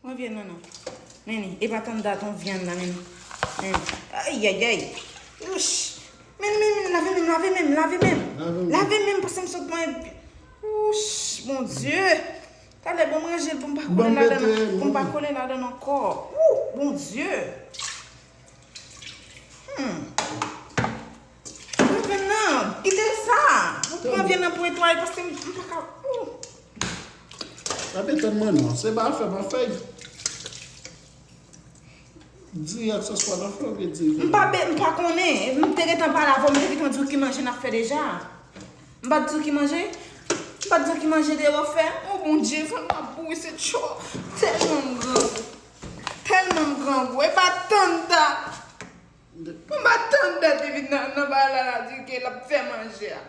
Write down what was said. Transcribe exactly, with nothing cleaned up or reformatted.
Mwen vye non non. Neni, e pa tann dat on vyann la menm. Neni. Ayayay. Youch. Men men men lave men, lave men, lave men. Lave men. Lave men paske m sot mwen. Ouch, Bondye. Talè bon mwen ranje l pou m pa kole ladan pou m pa kole ladan ankò. Ou, Bondye. Hmm. Pran vyann nan, kite sa. Ou pran vyann nan pou netwaye paske m pa ka. Ou. Pa pe tann mwen non. Se pa fè, pa fè. Dirèk sòs pa nan fè oubyen dirèk. M pa be, m pa konnen. M te gentan pale avè w, m te gentan di w ki manje n ap fè deja. M pa t di w ki manje? M pa t di w ki manje deyò fè? O Bondye, fò n pa boure se tchò. Tèlman m grangou. Tèlman m grangou. E pa tann dat. Mwen pa tann dat depi nan nan bagay la la di ke l ap fè manje a.